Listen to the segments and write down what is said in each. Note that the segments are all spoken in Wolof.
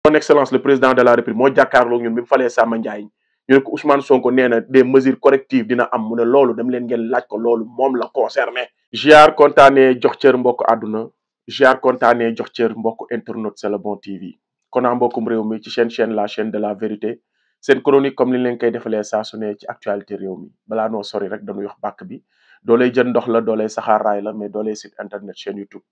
son excellence le président de la république moo jàkkaarloo ñun bi mu falee Samba Ndiaye ñu ne ko Ousmane Sonko nee na des mesures correctives dina am mu ne loolu dem leen ngeen laaj ko loolu moom la concerné. ziar kontaanee jox cër mbokk àdduna ziar kontaanee jox cër mbokk internet C'est le bon TV kon naa mbokkum réew mi ci chaîne la chaîne de la vérité seen chronique comme ni leen koy defalee saa su ne ci actualité réew mi balaa noo sori rek dañuy wax bàkk bi dooley jën ndox la dooley saxaaraay la mais dooley site internet chaîne YouTube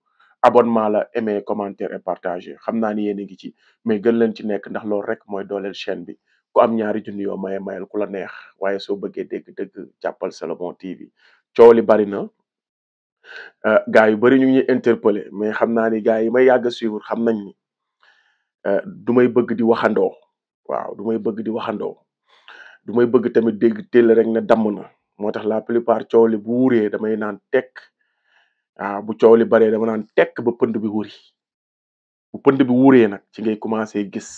abonnement la aimer commentaire et partager xam naa ni yéen a ngi ci mais gën leen ci nekk ndax loolu rek mooy dooleel chaîne bi ku am ñaari junni yoo maye mayal ku la neex waaye soo bëggee dégg-dëgg jàppal C'est le bon TV coow li bari na gars yu bari ñu ngi ñuy interpeller mais xam naa ni gars yi may yàgg a suivre xam nañ ni du may bëgg di waxandoo waaw du may bëgg di waxandoo du may bëgg tamit dégg téel rek ne damm na moo tax la plupart coow li bu wuree damay naan tekk waaw bu coow li baree dama naan tekk ba pënd bi wuri bu pënd bi wuree nag ci ngay commencé gis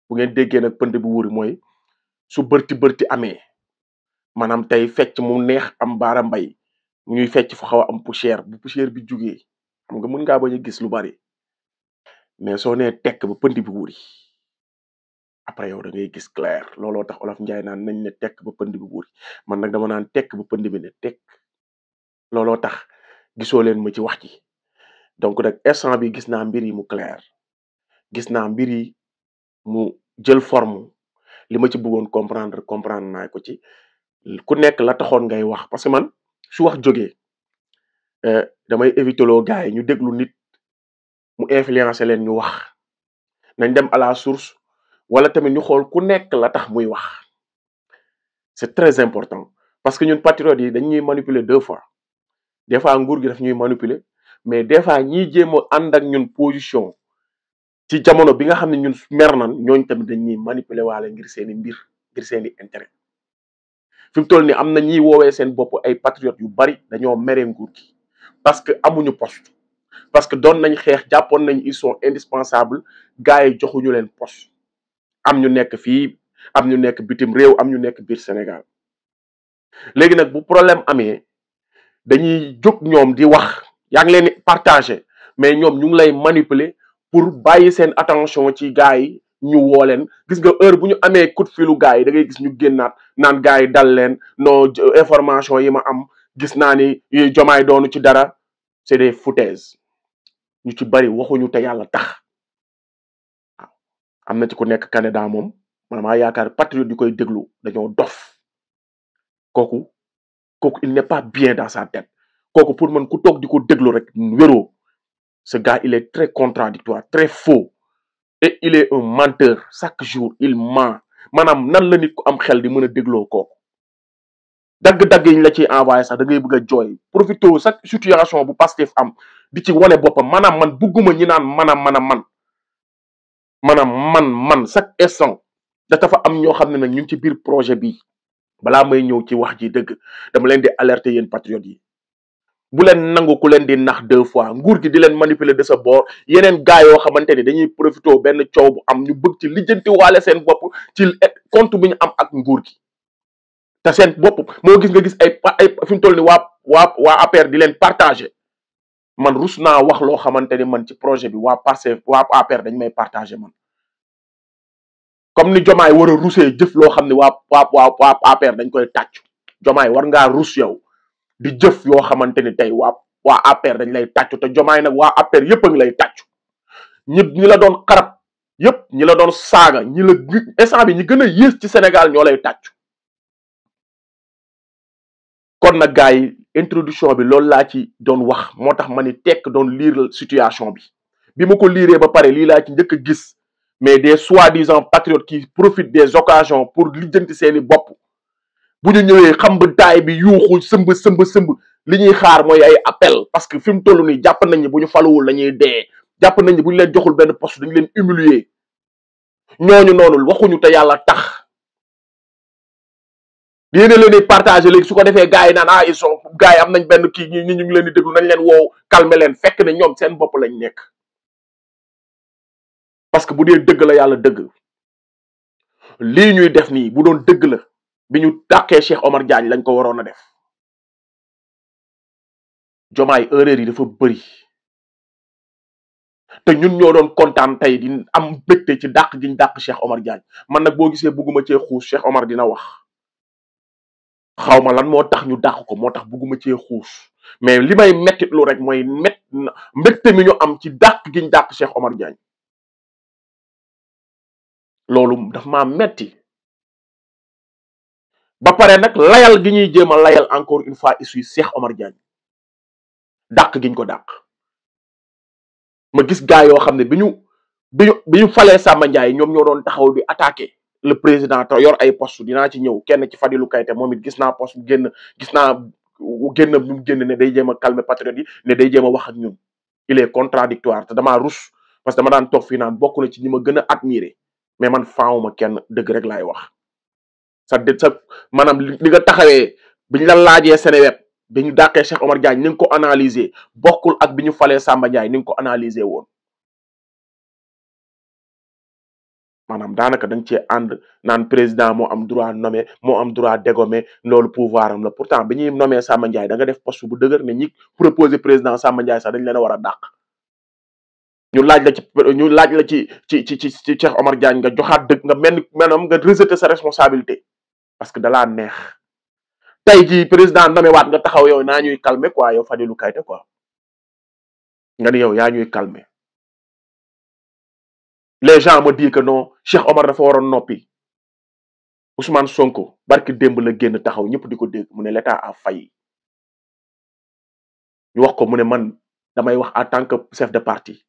bu ngeen déggee nag pënd bi wuri mooy su bërti amee maanaam tey fecc mu neex am baara mbay ñuy fecc fu xaw a am poussière bu poussière bi jugee xam nga mën ngaa bañ a gis lu bari mais soo nee tekk ba pënd bi wuri après yow da ngay gis clair looloo tax olof njaay naan nañ ne tekk ba pënd bi wuri man nag dama naan tekk ba pënd bi ne tekk looloo tax gisoo leen ma ci wax ji donc nag instant bi gis naa mbir yi mu clair gis naa mbir yi mu jël forme li ma ci bëggoon comprendre naa ko ci ku nekk la taxoon ngay wax parce que man su wax jógee damay éviter loo gars yi ñu déglu nit mu influencer leen ñu wax nañ dem à la source wala tamit ñu xool ku nekk la tax muy wax c'est très important parce que ñun patriotes yi dañuy manipuler deux fois des fois nguur gi daf ñuy manipuler mais des fois ñiy jéem a ànd ak ñun position ci jamono bi nga xam ne ñun mer nan ñooñ tamit dañuy manipuler waale ngir seeni mbir ngir seeni intérêt fi mu toll ni am na ñiy woowee seen bopp ay patriotes yu bari dañoo mere nguur gi parce que amuñu poste parce que doon nañ xeex jàppoon nañ ils sont indispensables gars yi joxuñu leen poste am ñu nekk fii am ñu nekk bitim réew am ñu nekk biir Sénégal léegi nag bu problème amee dañuy jóg ñoom di wax yaa ngi leen di partager mais ñoom ñu ngi lay manipuler pour bàyyi seen attention ci gars yi ñu woo leen gis nga heure bu ñu amee coup de filu gars yi da ngay gis ñu génnaat naan gars yi dal leen non information yi ma am gis naa ni jomaay doonu ci dara c'est des foutaises ñu ci bari waxuñu te yàlla tax waaw am na ci ku nekk Canada moom man maa yaakaar patriote yi koy déglu dañoo dof kooku il n'est pas bien dans sa tête kooku pour man ku toog di ko déglu rek wéroo ce gars il est très contradictoire très faux et il est un menteur chaque jour il ment maanaam nan la nit ku am xel di mën a dégloo kooku dagg-dagg yi ñu la ciy envoyé sax da ngay bëgg a jooy profité chaque situation bu Pastef am di ci wane boppam maanaam man bugguma ñi naan man chaque instant dafa am ñoo xam ne nag ñu ngi ci biir projet bi balaa may ñëw ci wax ji dëgg dama leen di alerter yéen patriotes yi bu leen nangu ku leen di nax deux fois nguur gi di leen manipuler de sa bord yeneen gars yoo xamante ni dañuy profité benn coow bu am ñu bëgg ci lijjanti waale seen bopp ci compte bi ñu am ak nguur gi te seen bopp moo gis nga gis ay fi mu toll ni waa APR di leen partager man rus naa wax loo xamante ni man ci projet bi waa APR dañ may partager man comme ni jomaay war a rusee jëf loo xam ne waa APR dañ koy tàccu jomaay war ngaa rus yow di jëf yoo xamante ni tey waa APR dañ lay tàccu te jomaay nag waa APR yëpp a ngi lay tàccu ñi la doon xarab yëpp ñi la doon saaga ñi la instant bi ñi gën a yées ci Sénégal ñoo lay tàccu kon nag gars yi introduction bi loolu laa ci doon wax moo tax ma ni tekk doon lire situation bi ma ko liiree ba pare lii laa ci njëkk a gis mais des soi-disant patriotes qui profitent des occasions pour lijjanti seeni bopp bu ñu ñëwee xam ba taay bi yuuxu sëmb li ñuy xaar mooy ay appel parce que fi mu toll nii jàpp nañ ni bu ñu faluwul lañuy dee jàpp nañ ni bu ñu leen joxul benn poste dañu leen humilier ñooñu noonu waxuñu te yàlla tax yéene leen di partager léegi su ko defee gars yi naan ils sont gars yi am nañ benn kii ñu ngi leen di déglu nañ leen woow calmer leen fekk ne ñoom seen bopp lañ nekk parce que bu dee dëgg la yàlla dëgg lii ñuy def nii bu doon dëgg la bi ñu dàqee Cheikh Omar Diagne lañ ko waroon a def jomaay erreur yi dafa bëri te ñun ñoo doon kontaan tey di am bégte ci dàq giñ dàq Cheikh Omar Diagne man nag boo gisee bugguma cee xuus Cheikh Omar dina wax xawma lan moo tax ñu dàq ko moo tax bugguma cee xuus mais li may mettit lu rek mooy mbégte mi ñu am ci dàq giñ dàq Cheikh Omar Diagne loolu daf maa metti ba pare nag layal gi ñuy jéem a layal encore une fois issu Cheikh Omar Diagne dàq giñ ko dàq ma gis gaa yoo xam ne bi ñu falee Samba Ndiaye ñoom ñoo doon taxaw di attaquer le président te yor ay poste dinaa ci ñëw kenn ci Fadilou Keïta moom it gis naa poste gis naa génn bi mu génn ne day jéem a calmer patriote yi ne day jéem a wax ak ñun il est contradictoire te damaa rus parce que dama daan toog fii naan bokk na ci ñi ma gën a admirer mais man faawuma kenn dëgg rek laay wax sa maanaam li nga taxawee biñ la laajee Seneweb bi ñu dàqee Cheikh Omar Diagne ni nga ko analyser bokkul ak bi ñu falee Samba Ndiaye ni nga ko analyser woon maanaam daanaka dañ cee ànd naan président moo am droit nommer moo am droit dégommer loolu pouvoir am la pourtant bi ñuy nommer Samba Ndiaye da nga def poste bu dëgër ne ñi proposer président Samba Ndiaye sax dañ leen a war a dàq ñu laaj la ci Cheikh Omar Diagne nga joxaat dëgg nga maanaam nga rejeter sa responsabilité parce que dalaa neex tey jii président nommé waat nga taxaw yow naa ñuy calmer quoi yow Fadilou Keïta quoi nga ni yow yaa ñuy calmer les gens me disent que non Cheikh Omar dafa waroon noppi Ousmane Sonko barki démb la génn taxaw ñëpp di ko dégg mu ne l'état a failli ñu wax ko mu ne man damay wax en tant que chef de parti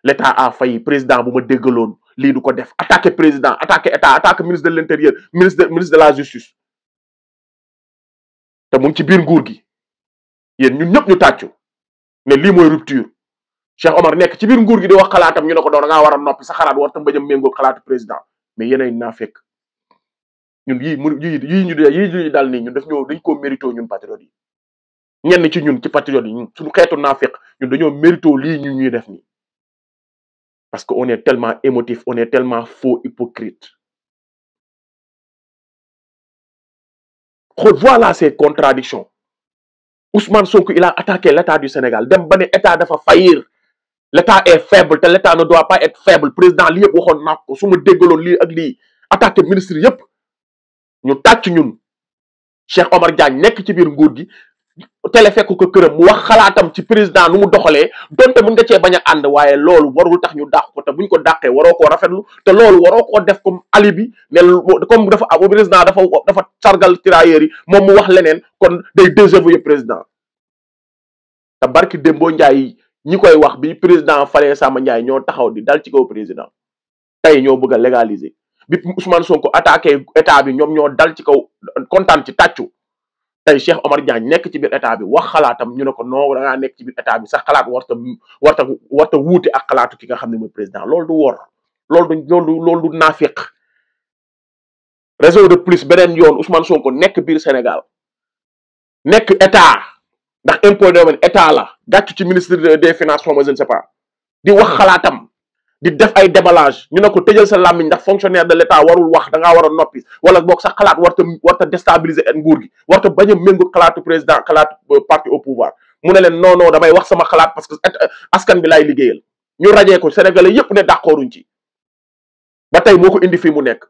l'état a failli président bu ma déggaloon lii du ko def attaquer président attaquer état attaquer ministre de l'intérieur ministre de la justice te mu ngi ci biir nguur gi yéen ñun ñëpp ñu tàccu ne lii mooy rupture Cheikh Omar nekk ci biir nguur gi di wax xalaatam ñu ne ko doon da ngaa war a noppi sa xalaat war tam bañ a méngóog xalaatu président mais yéenay naa fekk ñun yii ñu dal nii ñun dañ koo mérito ñun patriotes yi ñenn ci ñun ci patriotes yi ñun suñu xeetu naa fekk ñun dañoo mérito lii ñun ñuy def nii parce que on est tellement émotif on est tellement faux hypocrite voilà ces contradictions Ousmane Sonko il a attaqué l'état du Sénégal dem ba ne état dafa faillir l'état est faible te l'état ne doit pas être faible président li yëpp waxoon naa ko su ma déggaloon lii ak lii attaqué ministre yëpp ñu tàcc ñun Cheikh Omar Diagne nekk ci biir nguur gi télé fekk ko këram mu wax xalaatam ci président nu mu doxalee donte mën nga cee bañ a ànd waaye loolu warul tax ñu dàq ko te buñ ko dàqee waroo koo rafetlu te loolu waroo koo def comme alibi ne comme dafa président dafa sargal tirailleurs yi moom mu wax leneen kon day désavouer président te barki Dembo Ndiaye ñi koy wax bi président falee Samba Ndiaye ñoo taxaw di dal ci kaw président tey ñoo bëgg a légaliser bi Ousmane Sonko attaqué état bi ñoom ñoo dal ci kaw kontaan ci tàccu tey Cheikh Omar Diagne nekk ci biir état bi wax xalaatam ñu ne ko non da ngaa nekk ci biir état bi sax xalaat warta wuute ak xalaatu ki nga xam ne mooy président loolu du wor loolu du naafiq raison de plus beneen yoon Ousmane Sonko nekk biir Sénégal nekk état ndax impôt domaine état la gàccu ci ministre des finances xaw ma je ne sais pas di wax xalaatam di def ay déballage ñu ne ko tëjal sa làmmiñ ndax fonctionnaire de l'état warul wax da ngaa war a noppi wala boog sax xalaat warta déstabiliser nguur gi warta bañ a méngu xalaatu président xalaatu parti au pouvoir mu ne leen non damay wax sama xalaat parce que askan bi laay liggéeyal ñu rajee ko sénégalais yépp ne d'accorduñ ci ba tey moo ko indi fii mu nekk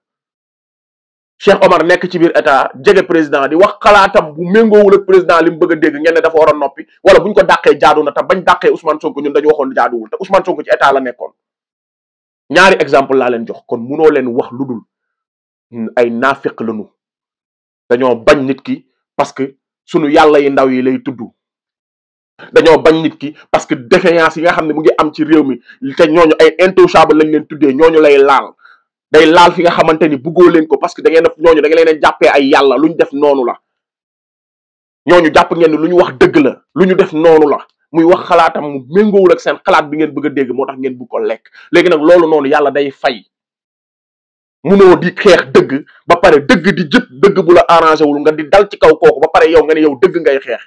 Cheikh Omar nekk ci biir état jege président di wax xalaatam bu méngoowul ak président li mu bëgg a dégg ngeen ne dafa war a noppi wala buñ ko dàqee jaadu na te bañ dàqee Ousmane Sonko ñun dañu waxoon jaaduwul te Ousmane Sonko ci état la nekkoon ñaari exemple laa leen jox kon munoo leen wax lu dul ay naafiq lañu dañoo bañ nit ki parce que sunu yàlla yi ndaw yi lay tudd dañoo bañ nit ki parce que défaillance yi nga xam ne mu ngi am ci réew mi te ñooñu ay intouchable lañ leen tuddee ñooñu lay laal day laal fi nga xamante ni bëggoo leen ko parce que da ngeen def ñooñu da nga leen jàppee ay yàlla lu ñu def noonu la ñooñu jàpp ngeen ni lu ñu wax dëgg la lu ñu def noonu la muy wax xalaatam mu méngoowul ak seen xalaat bi ngeen bëgg a dégg moo tax ngeen bëgg ko lekk léegi nag loolu noonu yàlla day fay munoo di xeex dëgg ba pare dëgg di jëpp dëgg bu la arrangé wul nga di dal ci kaw kooku ba pare yow nga ne yow dëgg ngay xeex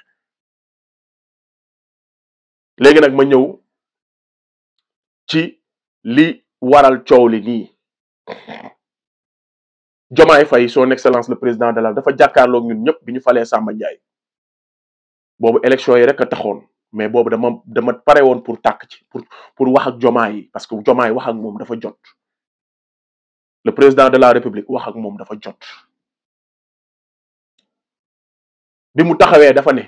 léegi nag ma ñëw ci li waral coow li nii Diomaye Faye son excellence le président de la dafa jàkkaarloog ñun ñëpp bi ñu falee Samba Ndiaye boobu élection yi rek a taxoon mais boobu dama pare woon pour tàkk ci pour wax ak Diomaye parce que Diomaye wax ak moom dafa jot le président de la République wax ak moom dafa jot bi mu taxawee dafa ne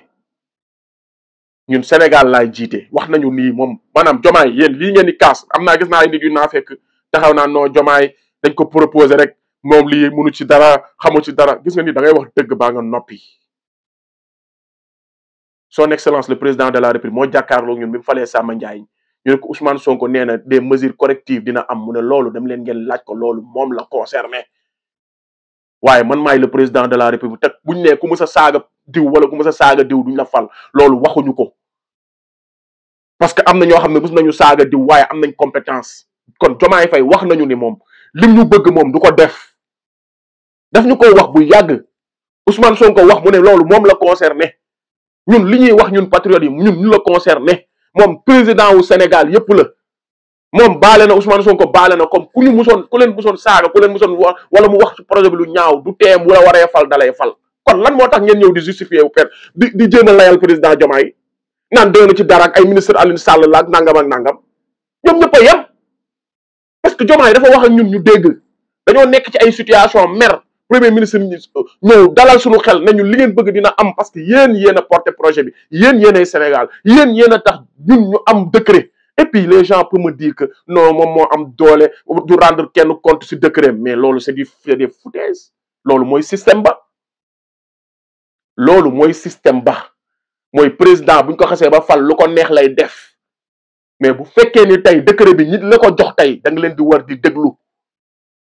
ñun Sénégal laay jiite wax nañu nii moom maanaam Diomaye yéen lii ngeen di kaas am naa gis naa ay nit yu naa fekk taxaw naa non Diomaye dañ ko proposé rek moom lii mënu ci dara xamu ci dara gis nga ni da ngay wax dëgg baa nga noppi son excellence le président de la République moo jàkkaarloo ñun bi mu falee Samba Ndiaye ñu ne ko Ousmane Sonko nee na des mesures correctives dina am mu ne loolu dem leen ngeen laaj ko loolu moom la concerné waaye man maay le président de la République teg buñ ne ku mës a saaga diw wala ku mës a saaga diw duñ la fal loolu waxuñu ko parce que am na ñoo xam ne mës nañu saaga diw waaye am nañ compétence kon Diomaye Faye wax nañu ni moom lim ñu bëgg moom du ko def ñu ko wax bu yàgg Ousmane Sonko wax mu ne loolu moom la concerné ñun li ñuy wax ñun patriotes yi ñun ñu la concerné moom président wu Sénégal yépp la moom baale na Ousmane Sonko baale na comme ku leen musoon saaga ku leen musoon wax wala mu wax ci projet bi lu ñaaw du teem wala waree fal dalay fal kon lan moo tax ngeen ñëw di justifier wu per di jéem a layal président Diomaye naan doonu ci dara ak ay ministre Alioune Sall la ak nangam ak nangam ñoom ñëpp a yem parce que Diomaye dafa wax ak ñun ñu dégg dañoo nekk ci ay situation mer premier ministre ñëw dalal suñu xel nañu li ngeen bëgg dina am parce que yéen a porté projet bi yéen ay Sénégal yéen a tax ñun ñu am décret et puis les gens peuvent me dire que non moom moo am doole du rendre kenn compte si décret mais loolu c'est des foutaises loolu mooy système ba mooy président buñ ko xasee ba fal lu ko neex lay def mais bu fekkee ni tey décret bi nit la ko jox tey da nga leen di war di déglu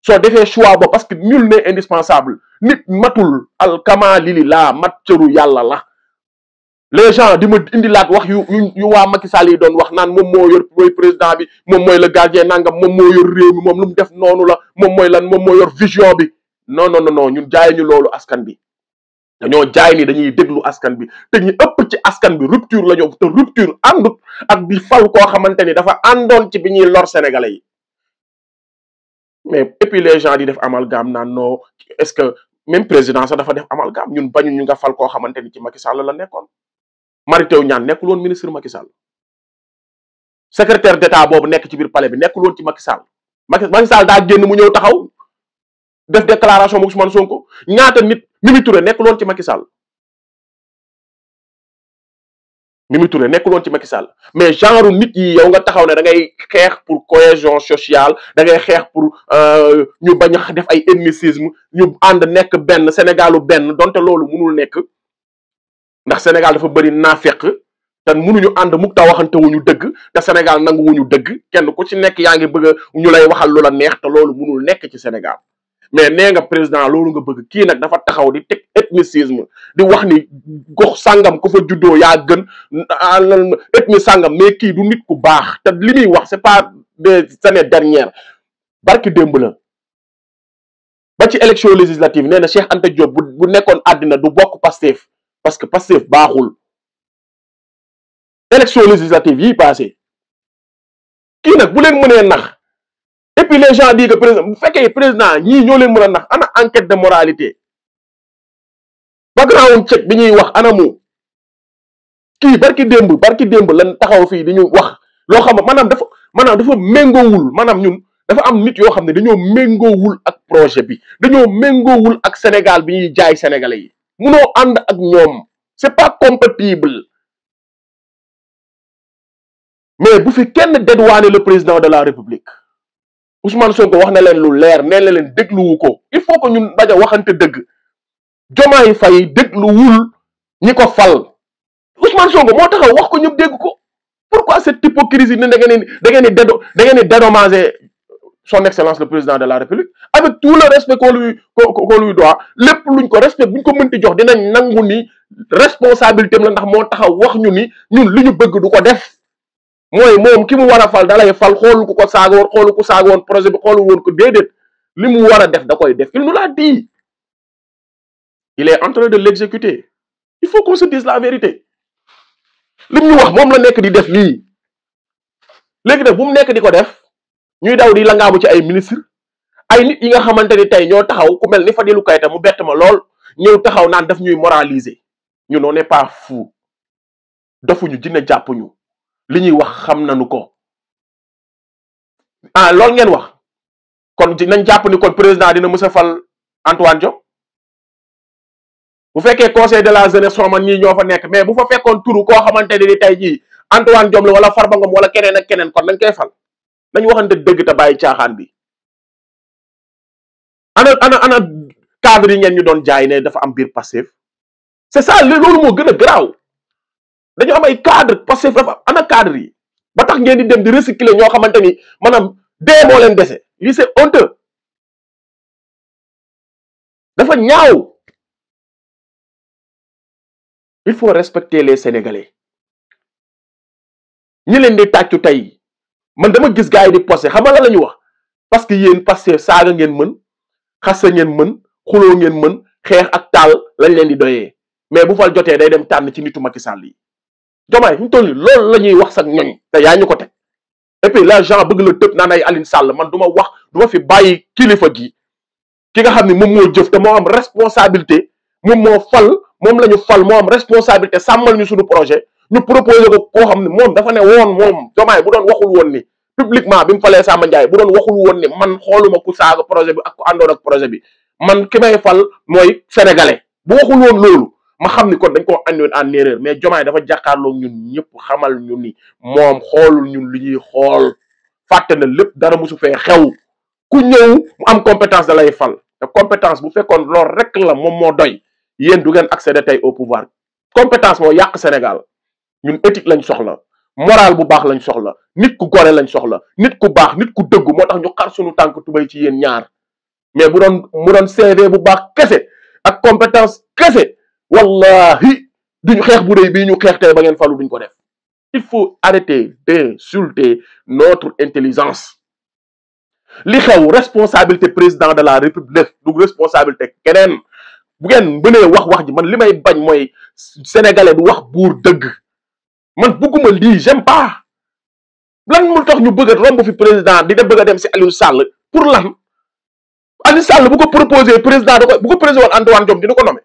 soo defee choix ba parce que nul n'est indispensable nit matul alkama lili laa mat cëru yàlla la les gens di ma indilaat wax yu waa Macky Sall yi doon wax naan moom moo yor mooy président bi moom mooy le gardien nangam moom moo yor réew mi moom lu mu def noonu la moom mooy lan moom moo yor vision bi non ñun jaay ñu loolu askan bi dañoo jaay ni dañuy déglu askan bi te ñu ëpp ci askan bi rupture la ñu te rupture àndut ak di fal koo xamante ni dafa àndoon ci bi ñuy lor sénégalais yi mais et puis les gens di def amalgame naan non est-ce que même président sax dafa def amalgame ñun bañu ñu nga fal koo xamante ni ci Macky Sall la nekkoon Mary Teuw Niane nekkul woon ministre Macky Sall secrétaire d'état boobu nekk ci biir palais bi nekkul woon ci Macky Sall Macky Sall daa génn mu ñëw taxaw def déclaration mu Ousmane Sonko ñaata nit Mimi Touré nekkul woon ci Macky Sall mais genre nit yi yow nga taxaw ne da ngay xeex pour cohésion sociale da ngay xeex pour ñu bañ a def ay ethnicisme ñu ànd nekk benn Sénégalu benn donte loolu mënul nekk ndax Sénégal dafa bëri naafeq te mënuñu ànd mukk ta waxante wuñu dëgg te Sénégal nangu wuñu dëgg kenn ku ci nekk yaa ngi bëgg ñu lay waxal lu la neex te loolu mënul nekk ci Sénégal mais nee nga président loolu nga bëgg kii nag dafa taxaw di teg ethnicisme di wax ni gox sàngam ku fa juddoo yaa gën ethnie sàngam mais kii du nit ku baax te li muy wax c'est pas des années dernières barki démb la ba ci élection législative nee na Cheikh Anta Diop bu nekkoon àddina du bokk Pastef parce que Pastef baaxul élection législative yi passé kii nag bu leen mënee nax et puis les gens disent que président bu fekkee président ñii ñoo leen mën a nax ana enquête de moralité background check bi ñuy wax ana mu kii barki démb lan taxaw fii di ñu wax loo xam ne maanaam dafa méngoowul maanaam ñun dafa am nit yoo xam ne dañoo méngoowul ak projet bi dañoo méngoowul ak Sénégal bi ñuy jaay sénégalais yi munoo ànd ak ñoom c'est pas compatible mais bu fi kenn dédouaner le président de la République Ousmane Sonko wax na leen lu leer nee na leen dégluwu ko il faut que ñun bañ a waxante dëgg Diomaye Faye dégluwul ñi ko fal Ousmane Sonko moo taxaw wax ko ñëpp dégg ko pourquoi cette hypocrisie ne da ngeen ni dédommager son excellence le président de la République avec tout le respect qu'on lui doit lépp luñ ko respect buñ ko mënti jox dinañ nangu ni responsabilité am la ndax moo taxaw wax ñu ni ñun li ñu bëgg du ko def mooy moom ki mu war a fal dalay fal xoolu ko saaga woon xoolu ko saaga woon projet bi xoolu woon ko déedéet li mu war a def da koy def il nous l'a dit il est en train de l'exécuter il faut qu'on se dise la vérité li mu ñu wax moom la nekk di def nii léegi nag bu mu nekk di ko def ñuy daw di langaamu ci ay ministre ay nit yi nga xamante ni tey ñoo taxaw ku mel ni Fadilou Keita mu bett ma lool ñëw taxaw naan daf ñuy moraliser ñun on n'est pas fou dofuñu dina jàppuñu li ñuy wax xam nañu ko. ah loolu ngeen wax kon nañ jàpp ni kon président dina mës a fal Antoine Diome bu fekkee conseil de la jeunesse xawma ñii ñoo fa nekk, mais bu fa fekkoon turu koo xamante ni tey jii Antoine Diome la wala Farba Ngom wala keneen ak keneen kon nañ koy fal. nañ waxante dëgg te bàyyi caaxaan bi. ana cadre yi ngeen ñu doon jaay ne dafa am biir Pastef, c'est ça loolu moo gën a garaaw. dañu am ay cadre Pastef dafa ana cadre yi ba tax ngeen di dem di recycler ñoo xamante ni maanaam dee moo leen dese. lii c'est honteux, dafa ñaaw. il faut respecter les Sénégalais. ñi leen di tàccu tey man dama gis gars yi di posté xam nga la ñu wax parce que yéen Pastef saaga ngeen mën, xasa ngeen mën, xuloo ngeen mën, xeex ak taal lañ leen di doyee, mais bu fal jotee day dem tànn ci nitu Macky Sall yi. Diomaye fi mu toll nii loolu la ñuy wax sax ñoñ te yaa ñu ko teg. et puis la gens bëgg la tëb naan ay Aline Sall man du ma wax du ma fi bàyyi kilifa gi ki nga xam ne moom moo jëf te moo am responsabilité, moom moo fal, moom la ñu fal, moo am responsabilité sàmmal ñu suñu projet ñu proposé ko koo xam ne moom dafa ne woon moom Diomaye bu doon waxul woon ni publiquement bi mu falee Samba Ndiaye bu doon waxul woon ni man xooluma ku saaga projet bi ak ku àndoon ak projet bi man ki may fal mooy sénégalais bu waxul woon loolu ma xam ni kon dañ koo andi en erreur. mais Diomaye dafa jàkkaarloo ñun ñëpp xamal ñu ni moom xoolul ñun li ñuy xool, fàtte na lépp, dara musu fee xew. ku ñëw mu am compétence da lay fal te compétence bu fekkoon loolu rek la moom moo doy yéen du ngeen accéder tey au pouvoir. compétence moo yàq Sénégal. ñun éthique lañ soxla, moral bu baax lañ soxla, nit ku gore lañ soxla, nit ku baax, nit ku dëggu. moo tax ñu xar suñu tànk tubay ci yéen ñaar. mais bu doon mu doon CV bu baax kese ak compétence kese wallahi duñu xeex bu rëy bii ñu xeex tey ba ngeen falu duñ ko def. il faut arrêter d'insulter notre intelligence. li xew responsabilité président de la république du responsabilité keneen. bu ngeen mënee wax ji man li may bañ mooy sénégalais du wax buur dëgg. man bëgguma lii, j'aime pas. lan mu tax ñu bëgg a romb fi président di dem bëgg a dem si Aliou Sall pour lan. Aliou Sall bu ko proposé président da ko bu ko proposé woon Antoine Diome dina ko nommé.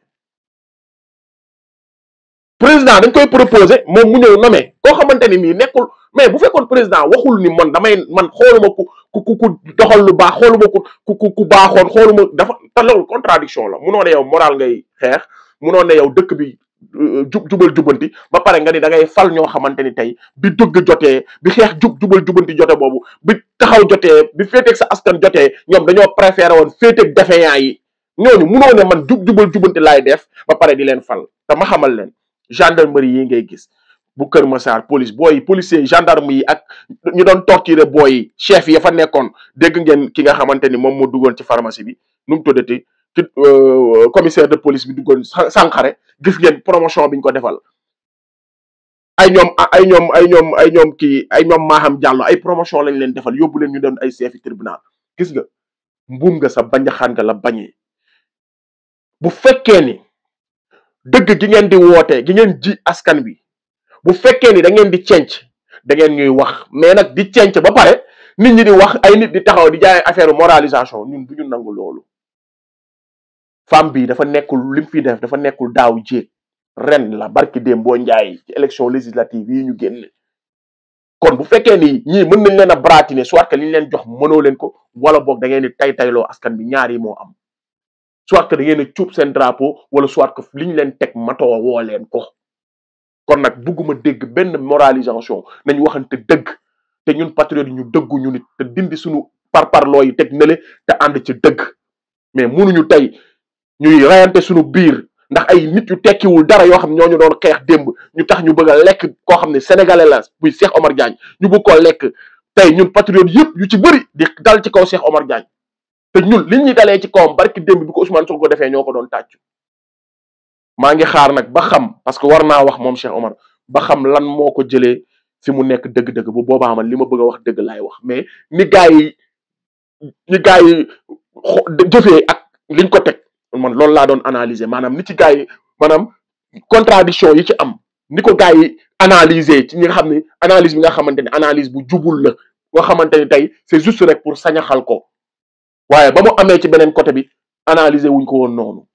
président dañ koy proposé moom mu ñëw nommé koo xamante ni nii nekkul. mais bu fekkoon président waxul ni man xooluma ku doxal lu baax, xooluma ku baaxoon, xooluma dafa te loolu contradiction la. munoo ne yow moral ngay xeex, munoo ne yow dëkk bi jubal jubanti ba pare nga ni da ngay fal ñoo xamante ni tey bi dëgg jotee, bi xeex jubal jubanti jote boobu, bi taxaw jotee, bi féeteeg sa askan jotee ñoom dañoo préféré woon féeteeg défaillant yi. ñooñu munoo ne man jubal jubanti laay def ba pare di leen fal. te ma xamal leen gendarmerie yi ngay gis bu Kër Massar police booy policiers gendarme yi ak ñu doon torturer booy yi chef yi fa nekkoon. dégg ngeen ki nga xamante ni moom moo duggoon ci pharmacie bi nu mu tuddati ci commissaire de police bi duggoon Sankhare. gis ngeen promotion biñ ko defal ay ñoom Maham Diallo ay promotion lañ leen defal yóbbu leen ñu doon ay chef tribunal. gis nga mbuum nga sa bañaxaan nga la bañee. bu fekkee ni dëgg gi ngeen di woote gi ngeen ji askan bi, bu fekkee ni da ngeen di cenc da ngeen ñuy wax, mais nag di cenc ba pare nit ñi di wax ay nit di taxaw di jaay affaire moralisation ñun du ñu nangu loolu. femme bi dafa nekkul lim fi def dafa nekkul daaw jéeg, ren la barki déem boo njaay ci élection législative yi ñu génn. kon bu fekkee ni ñii mën nañ leen a bratiner soit que li ñu leen jox mënoo leen ko, wala boog da ngeen di tayloo askan bi. ñaar yi moo am. soit que da ngeen a cuub seen drapeau wala soit que li ñu leen teg matoo woo leen ko. kon nag bugguma dégg benn moralisation, nañ waxante dëgg te ñun patriote yi ñu dëggu ñu nit te dindi suñu parparloo yi teg nale te ànd ci dëgg. mais munuñu tey ñuy rayante suñu biir ndax ay nit yu tekkiwul dara yoo xam ne ñooñu doon xeex démb ñu tax ñu bëgg a lekk koo xam ne sénégalais la buy Cheikh Omar Diagne ñu bëgg koo lekk. tey ñun patriote yëpp yu ci bëri di dal ci kaw Cheikh Omar Diagne te ñun li ñuy dalee ci kawam barki démb bi ko Ousmane Sonko defee ñoo ko doon tàccu. maa ngi xaar nag ba xam, parce que war naa wax moom Cheikh Omar ba xam lan moo ko jëlee fi mu nekk dëgg-dëgg. bu boobaa man li ma bëgg a wax dëgg laay wax. mais ni gaa yi jëfee ak liñ ko teg man loolu laa doon analyser. maanaam ni ci gaa yi maanaam contradiction yi ci am ni ko gaa yi analyser ci ñi nga xam ne analyse bi nga xamante ne analyse bu jubul la nga xamante ni tey c'est juste rek pour sañaxal ko. waaye ba mu amee ci beneen côté bi analyser wuñ ko woon noonu.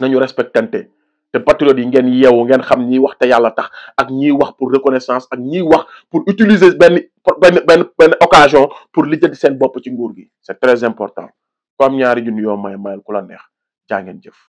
nañu respectante te patriotes yi ngeen yeewu ngeen xam ñiy wax te yàlla tax ak ñiy wax pour reconnaissance ak ñiy wax pour utiliser benn occasion pour lijjanti seen bopp ci nguur gi c'est très important ku am ñaari junni yoo mayal ku la neex jaa ngeen jëf